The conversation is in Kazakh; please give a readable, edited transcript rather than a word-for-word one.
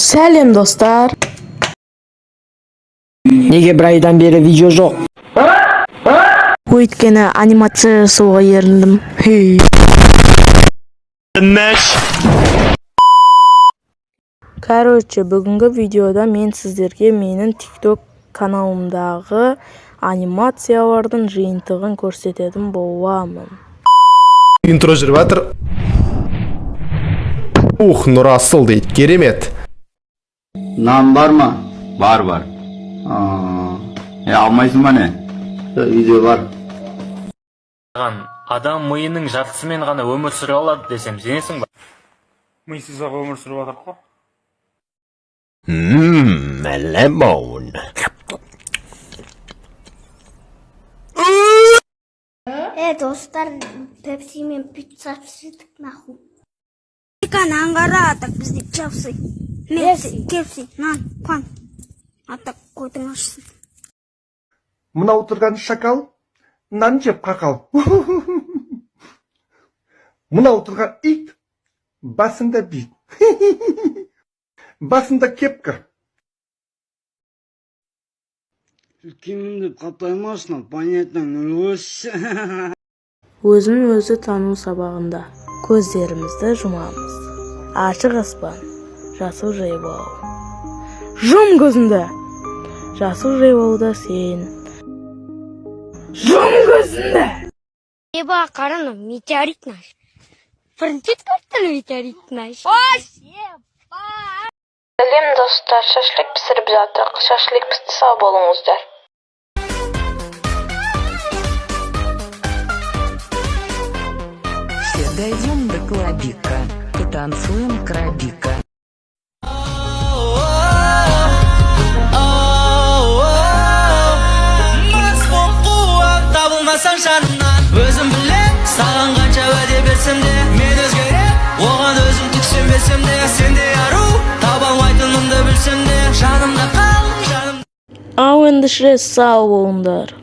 Сәлем, достар! Неге бір айдан бері видео жоқ? Өйткені анимация жасауға еріндім. Хей. Короче, бүгінгі видеода мен сіздерге менің TikTok каналымдағы анимациялардың жиынтығын көрсететін боламын. Интро жүріп жатыр. Ух, Нұрасыл дейді, керемет. Нан бар ма? Бар, бар. Aa, Е, алмайсың ба, не? Үйде бар. Саған адам миының жартысымен ғана өмір сүре алады десем, сенесің ба? Мисыз ақ өмір сүріп жатырық қой. Lemon. Е, достар, пепси мен пицца пісірдік, нахуй. Нан қара, а так бізде KFC. Мепси, KFC, нан, пан. А так көтің ашсын. Мынау отырған шакал нан жеп қақал. Мынау отырған ит басында бит, басында кепка. Үлкенмін деп қаптаймасын, понятно, 08. Өзін өзі тану сабағында көздерімізді жұмамыз. Ашық аспан, жасыл жайлау. Жұм көзіңді! Жасыл жайлауда сен. Жұм көзіңді! Еба, қара, мынау метеорит наш. Бірінші рет көріп тұрмын метеорит наш. Сәлем, достар! Шашлик пісіріп жатырық. Шашлик пісті, сау болыңыздар. Все дойдем до клабика, потанцуем крабика. Мас боп қуам табылмасаң жанымнан. Өзім білем, саған қанша уәде берсем де, мен өзгерем оған өзім түк сенбесем де. Сендей ару таба алмайтынымды білсем де, жанымда қал, жаным. Ал ендеше, сау болыңдар.